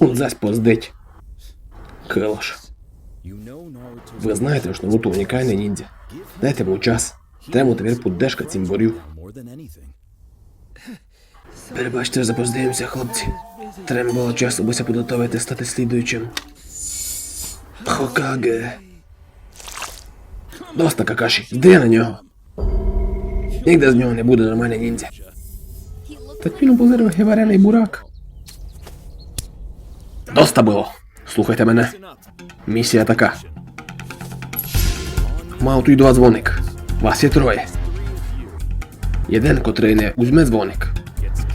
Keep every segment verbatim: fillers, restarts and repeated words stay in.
Он зась поздить. Кылош. Вы знаєте, што Наруто унікалный ніндзя. Дайте му час. Тему тепер поддержка цімборів. Перебачте, запоздив ся, хлопці. Треба было часу, бы ся підготовити стати слідуючым Хокаге. Доста, Какаші, йди на нього. Нігде з нього не буде нормалный ніндзя. Та він у позирах вареный бурак. Доста было. Слухайте мене. Місія така. Мав туй два дзвоник. Вас є троє. Єден, котрый не узьме дзвоник,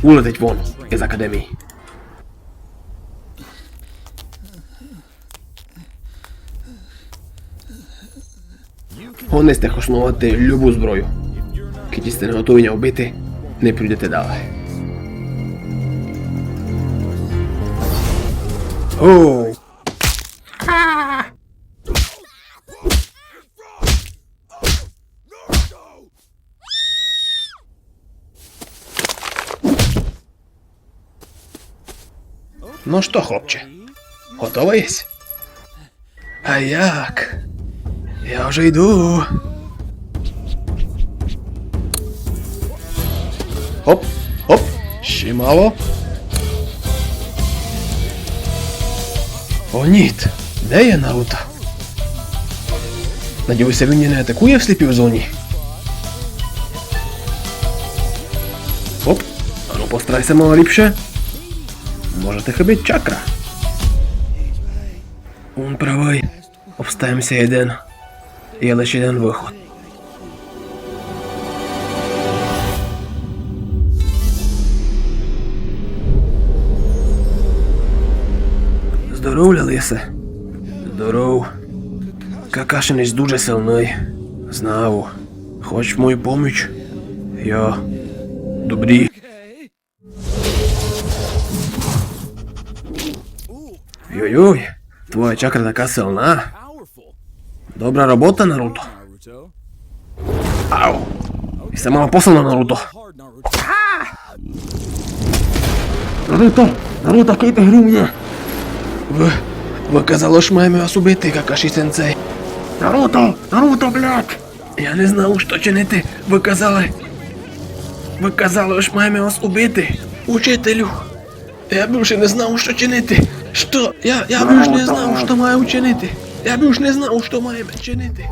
улетить вон из академії. Годні сьте хосновати любу зброю. Кідь сьте не готові ня вбити, не пройдете дале. Оу! Ну што, хлопче, готовый єсь? А як? Я вже йду. Оп, оп, ще мало. О, ніт, де є Наруто? Надію ся, він не атакує в сліпій зоні. Оп, а ну пострай ся мало ліпше. Може, ти хибить чакра? Он правый. Обстав им ся єден. Є лише єден выход. Здоров, Лялисе. Здоров. Какашин єсь дуже силный. Знаву. Хоч мою поміч. Я добрі. Йой-йой, твоя чакра така силна. Добра робота, Наруто. Ау. І сама послана, Наруто. Наруто! Наруто, кидь ти гру мені! Вы, вы казали, што маєме вас убити, Какаші-сенсей. Наруто! Наруто, блядь! Я не знав, што чинити. Вы казали. Вы казали, што маєме вас убити. Учителю, я більше не знав, што чинити. Што? Я, я більше не знав, што маю чинити. Я більше не знав, што маєме чинити.